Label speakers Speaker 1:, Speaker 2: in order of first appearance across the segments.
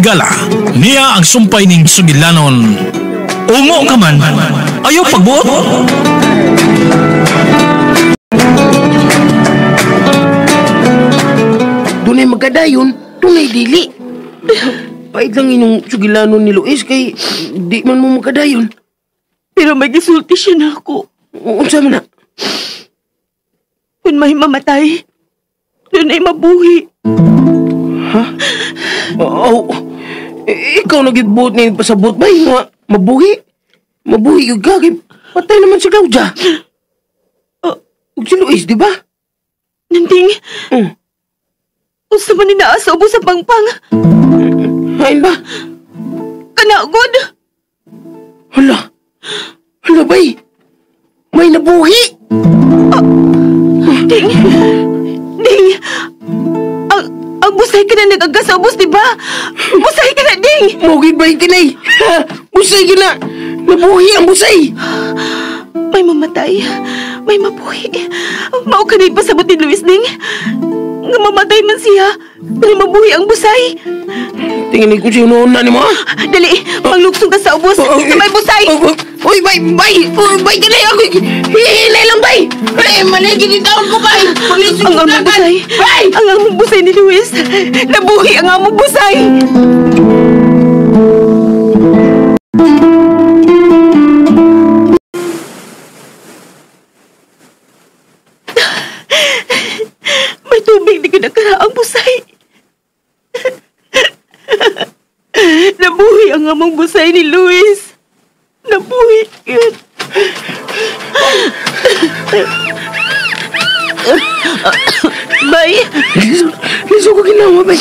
Speaker 1: higala. Niya ang sumpay ning sugilanon. Ungo ka man, ayaw pagbuot.
Speaker 2: Dunay magkadayon, dunay dili. Pait lang inyong sugilanon ni Luis kay di man mo magkadayon.
Speaker 3: Pero may gisulti siya na ako.
Speaker 2: Unsa man na?
Speaker 3: Kung may mamatay, dunay mabuhi.
Speaker 2: Ha? Oh, ikaw nagibot ni pasabot ba? Nga, mabuhi? Mabuhi yung gagay. Patay naman si Claudia. Ug si Luis, di ba?
Speaker 3: Nanding, unsa man ni naa sa ubos sa pangpang?
Speaker 2: Hain ba?
Speaker 3: Kanagod!
Speaker 2: Hala! Hala, bay! May nabuhi!
Speaker 3: Ding! Ding! Ang busay ka na nag-agas sa ubos, di ba? Busay ka na, Ding!
Speaker 2: Mugid ba yung tinay? Busay ka na! Nabuhi ang busay!
Speaker 3: May mamatay. May mabuhi. Mao ka na ipasabot ni Luis, Ding. Nga mamatay man siya, pero mabuhi ang busay.
Speaker 2: Tingin ko siya noon na ni mo, ha?
Speaker 3: Dali, panglugsong ka sa ubos. Sa may busay!
Speaker 2: Uy, bay! Bay! Uy, bay! Tinay ako! Hihinay lang, bay! Ay, maligid yung taon ko, bay!
Speaker 3: Ang among busay!
Speaker 2: Bay!
Speaker 3: Ang among busay ni Luis! Nabuhi ang among busay! May tubig di kinakaraang busay. Nabuhi ang among busay ni Luis. Nabuhi yun. Bay!
Speaker 2: Liso ko ginawa, bay.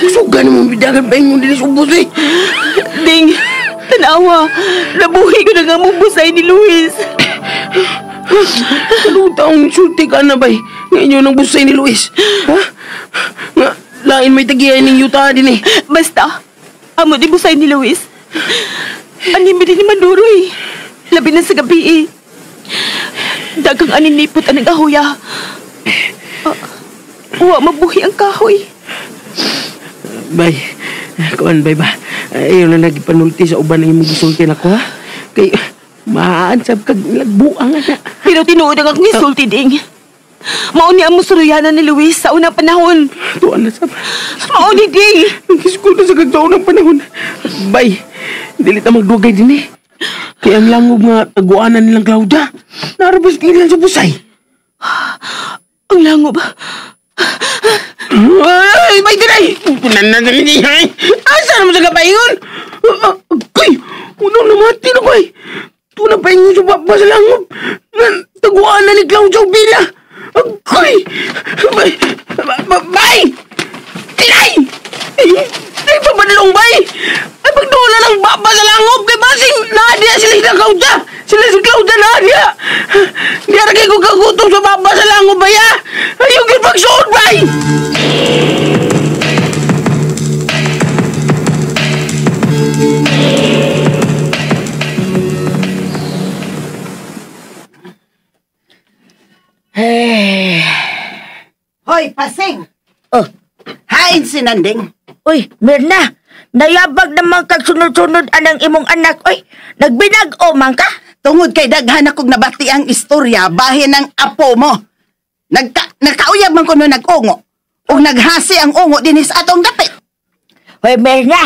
Speaker 2: Usugan mo, bidagan bay mo din sa ubos, eh.
Speaker 3: Ding, tanawa. Nabuhi ko na nga among busay ni Luis.
Speaker 2: Anong taong sulti ka na, bay? Ngayon ang busay ni Luis. Ha? Nga, lain may tagiyan ng yuta din, eh.
Speaker 3: Basta, amo di busay ni Luis. Anime din ni Manduroy. Labi na sa gabi, eh. Dagang aninipot ang nag-ahoya. Wa mabuhi ang kahoy.
Speaker 2: Bay, kuan bay ba? Ayaw na nagipanulti sa uban ng imong gisulti na ko, ha? Kay, maansab kag lagbuang na.
Speaker 3: Pero tinuod ang akong gisulti, Ding. Mao ni ang musuruyanan ni Luis sa unang panahon.
Speaker 2: Tuan na sab.
Speaker 3: Mao ni, Ding.
Speaker 2: Nagkiskulo sa kagtaon ng panahon. Bay, dili ta magdugay din, eh. Kaya ang langob nga taguanan nilang Claudia, narabas nilang sa busay.
Speaker 3: Ang langob?
Speaker 2: Ay, bay, dinay! Asa naman sa kapaingon? Ay, unang namati na ko, ay. Tunang paingon sa baba sa langob. Taguanan ni Claudia Ubila. Ay, bay! Bay! Tinay! Ay, papadalong, bay! Ay, pagdula ng baba sa langob kay basing nadia sila si Claudia! Sila si Claudia nadia! Di aragay ko kagutom sa baba sa langob, bay, ha? Ayaw gyud pagsuod, bay!
Speaker 4: Hey.
Speaker 5: Hoy, pasing!
Speaker 4: Oh.
Speaker 5: Hain si Nanding.
Speaker 4: Uy, Mirna, nayabag naman kag sunod-sunod anang imong anak. Uy, nagbinag-o man ka?
Speaker 5: Tungod kay daghan akong nabati ang istorya bahin ng apo mo. Nakauyab man ko no nag-ungo. Ug naghasi ang ungo dinhi sa atong dapit.
Speaker 4: Hoy, Mirna,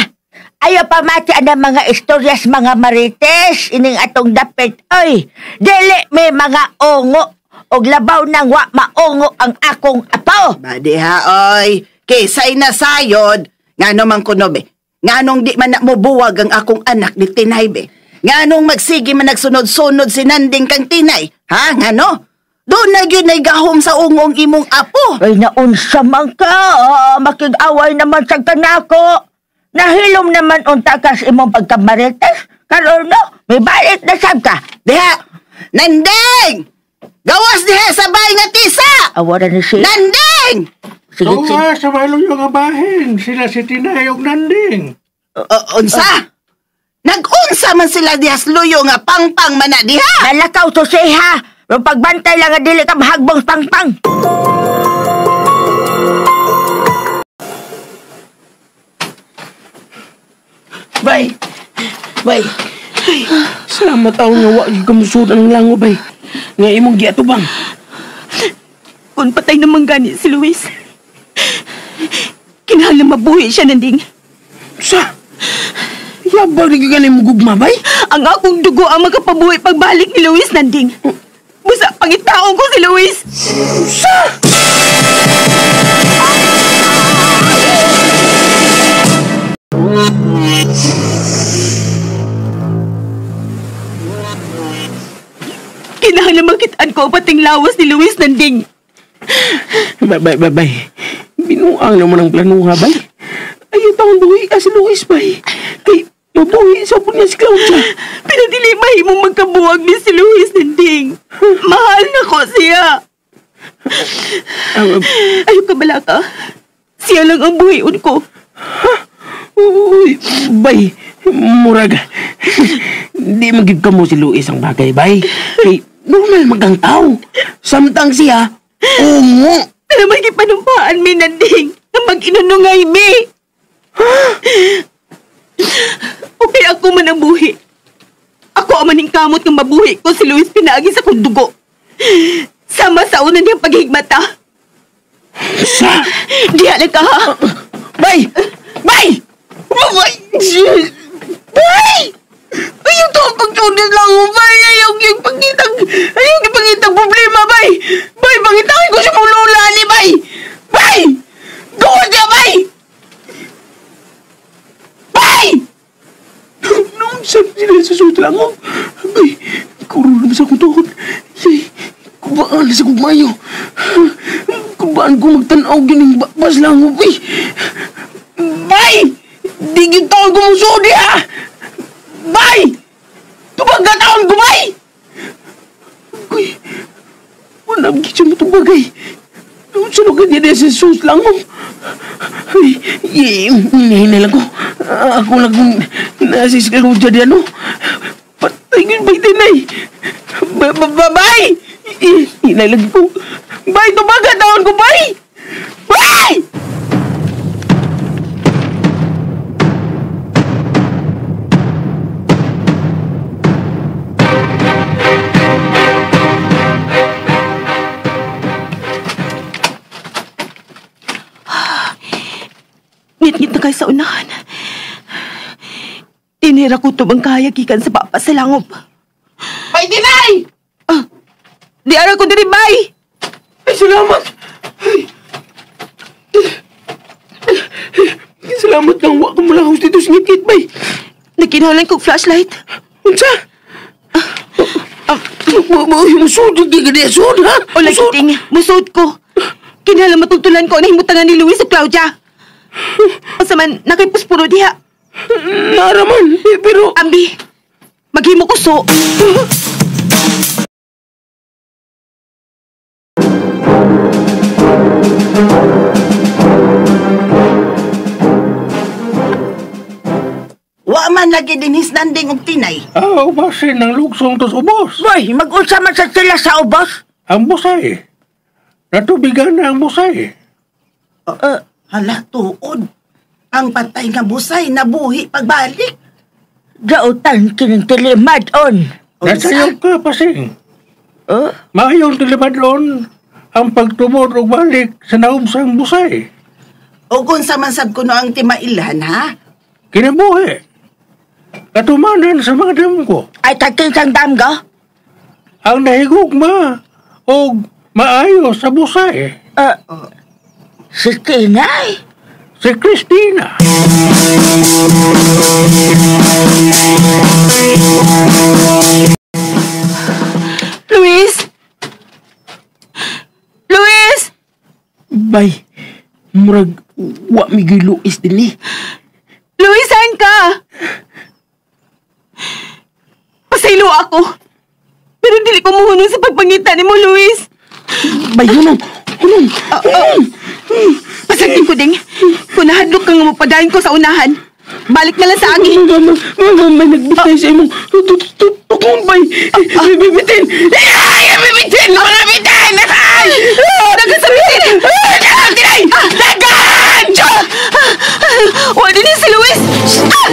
Speaker 4: ayaw pamati ang mga istoryas mga marites ining atong dapit. Uy, dili may mga ungo. Og labaw nang wa maungo ang akong apo.
Speaker 5: Badi ha, oy. Kisay na sayod. Ngano man kuno be? Nganong di man na mobuwag ang akong anak ni Tinay be? Nganong magsige man nagsunod-sunod si Nanding kang Tinay? Ha, ngano? Doon na yun ay gahom sa ungong imong apo.
Speaker 4: Ay, naunsa man ka. Makig-away naman sa kanako. Nahilom naman unta ka sa imong pagkamarites. Karon no, may balik na sab ka.
Speaker 5: Diha, Nanding! Gawas diha sa bahay nga tisa!
Speaker 4: Awara ni siya.
Speaker 5: Nanding!
Speaker 4: Sige,
Speaker 6: sige. Oo, sa bahay yung abahin. Sila si Tinay og Nanding.
Speaker 5: Unsa? Nag-unsa man sila diha sa luyo nga pangpang man na diha!
Speaker 4: Nalakaw to siya! Yung pagbantay lang nga dili ka mahagbong pangpang!
Speaker 2: Bay! Bay! Salamat ako nga wa gyud kamusod ang lango, bay. Nga imong giatubang.
Speaker 3: Kung patay naman gani si Luis, kinahanglan mabuhi siya, Nanding.
Speaker 2: Sa? Yabang ni gani mo gugma, bay?
Speaker 3: Ang akong dugo ang makapabuhi pagbalik ni Luis, Nanding. Busa, pangitaon ko si Luis.
Speaker 2: Sa?
Speaker 3: Kinahanglan makitaan ko ang pating lawas ni Luis, Nanding.
Speaker 2: Bay, bay, bay, bay. Binuang naman ang planuha, bay. Ayaw taon buhi ka si Luis, bay. Kay mabuhi sa po niya si Claudia.
Speaker 3: Pero dili mahimong magkabuwag ni si Luis, Nanding. Mahal na ko siya. Ayaw ka bala ka. Siya lang ang buhion ko.
Speaker 2: Ha? Uy, bay, murag. Di magig ka mo si Luis ang bagay, bay. Kay normal magang tao. Samtang siya, ungo.
Speaker 3: Pero may gipanumpaan mi, Nanding, na mag-inunungay mi. Okay, ako man ang buhi. Ako ang maningkamot ng mabuhi ko si Luis pinaagi sa kong dugo. Sama sa una niyang paghigmata.
Speaker 2: Sa?
Speaker 3: Diha lang ka, ha?
Speaker 2: Bay! Bay! Bay! Bay! Ayaw to ang pagsulit lang mo, bay! Ayaw yung pangitang... Ayaw yung pangitang problema, bay! Bay, pangitangin ko sa mong lola ni, bay! Bay! Gawa siya, bay! Bay! Noon saan sila susunod lang mo? Bay, kuro naman sa akong tuhod. Yay, kubaan na sa kumayo. Kubaan ko magtanaw gining bakbas lang mo, bay! Bay! Di gyud taon ko musudi, ha! Bay! Tubag ka taon ko, bay! Uy, wala ang kitsa mo tubagay. Noon sa lugar niya sa sus lang mo. Ay, hinay lang ko. Ako lang kung nasis ka ko dyan, ano? Patay yun, bay, tinay. Bay! Hinay lang ko. Bay, tubag ka taon ko, bay! Bay!
Speaker 3: Ngit-ngit na kayo sa unahan. Tinira ko tubang kaya gikan sa papa sa langob.
Speaker 2: Bay, dinay!
Speaker 3: Ah, di ara ko diri, bay!
Speaker 2: Ay, salamat! Ay. Salamat nang wa ko mulahos dito sa ngit-ngit, bay!
Speaker 3: Nagkinahalan kong flashlight.
Speaker 2: Unsa? Musod, di ka niya sud, ha?
Speaker 3: O lagi, musod ko. Kinahalan matultulan ko na himutangan ni Luis o Claudia. Unsa man, nakaipuspuro diha.
Speaker 2: Naraman, pero...
Speaker 3: Ambi, maghimo ko so.
Speaker 5: Wa man lagi dinhis Nanding og Tinay.
Speaker 6: Ah, ubasin ang lugsong tos ubos.
Speaker 4: Boy, mag-unsa man sa sila sa ubos?
Speaker 6: Ang busay. Natubigan na ang busay.
Speaker 5: Hala, tuod. Ang patay nga busay, nabuhi pagbalik.
Speaker 4: Gautan kining tilimadon.
Speaker 6: Nasayop ka, Pasing. Maayong tilimadon ang pagtumod og balik sa naumsang busay.
Speaker 5: O kung sa mansab kuno ang timailan, ha?
Speaker 6: Kinabuhi. Katumanan sa mga damgo.
Speaker 4: Ay, kakinsang damgo?
Speaker 6: Ang nahigugma og maayo sa busay.
Speaker 4: Si Tinay?
Speaker 6: Si Christina.
Speaker 3: Luis! Luis!
Speaker 2: Bay, murag wa mi gyud Luis dinhi.
Speaker 3: Luis, saan ka? Pasaylo ako. Pero dili ko muhunong sa pagpangita ni mo, Luis.
Speaker 2: Bay, hunong! Hunong! Hunong!
Speaker 3: Pasagin ko ding. Kung nahadlok ka nga mapadayon ko sa unahan, balik na lang sa agi.
Speaker 2: Mama, mama, may nagbitay sa imong tukon, bay. Bibitin! Ay! Bibitin! Mga bitin! Ay!
Speaker 3: Dagan sa bitin!
Speaker 2: Dagan! Tinay! Dagan!
Speaker 3: Wala din si Luis! Ah!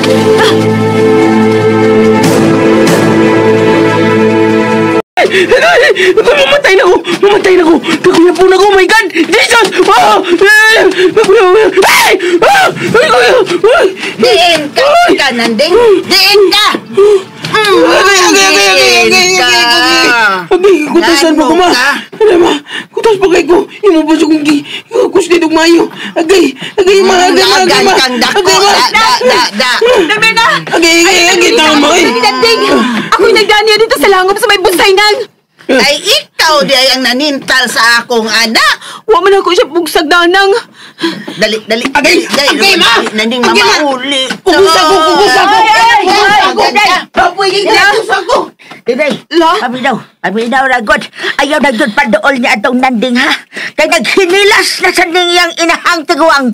Speaker 2: Mamatay na ko! Mamatay na ko! Kakuya po na ko! Oh my God! Jesus! Oh! Ay! Ay!
Speaker 5: Diin ka, ka, Nanding! Diin ka!
Speaker 2: Agay, agay, agay, agay, agay, agay, agay. Agay, kutasan pa ko, ma. Ano, ma? Kutas pa kay ko. Imo pa sa kong kuslit og mayo. Agay, agay, ma, agay, ma, agay, ma.
Speaker 5: Kang dako,
Speaker 2: Agay, ma.
Speaker 5: da, da, da, da.
Speaker 3: Darmena!
Speaker 2: Agay, agay, agay, tama, eh.
Speaker 3: Nanding! Ako'y nagdaniya dito sa langop sa may bunsay nang!
Speaker 5: Ay, ikaw di ay ang nanintal sa akong anak.
Speaker 3: Wa man ako siya bugsag danang.
Speaker 5: Dali, dali.
Speaker 2: Agay,
Speaker 5: dali,
Speaker 2: agay, ma.
Speaker 5: dali, Nanding,
Speaker 2: Agay, ma.
Speaker 5: mamauli.
Speaker 2: Kukusa ko, kukusa ko.
Speaker 4: Ay, ay,
Speaker 2: Kukusa ko.
Speaker 4: ay,
Speaker 2: Papoy, kukusa ko.
Speaker 4: Tinay,
Speaker 3: La?
Speaker 4: paminaw, ragot. Ayaw na dyan padool niya atong Nanding, ha? Kaya naghinilas na sa niyang inahang tiguang.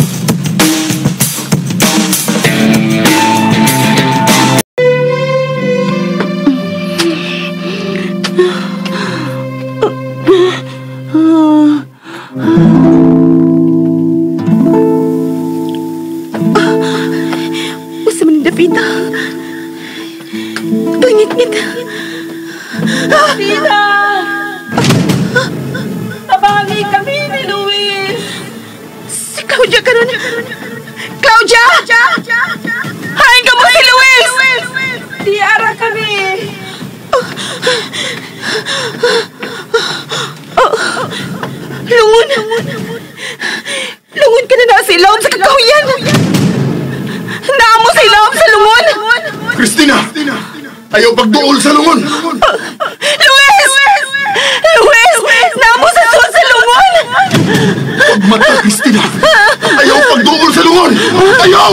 Speaker 3: Usa man dapita. Tungit-ngit. Dapita! Tabangi kami ni Luis. Si Claudia karon. Claudia! Hain ka mo si Luis! Diara kami. Lungon! Lungon ka na na sa ilawom sa kakahuyan! Naamo sa ilawom sa lungon!
Speaker 7: Christina! Ayaw pagduol sa lungon!
Speaker 3: Luis! Luis! Naamo sa suot sa lungon!
Speaker 7: Pagmata, Christina! Ayaw pagduol sa lungon! Ayaw!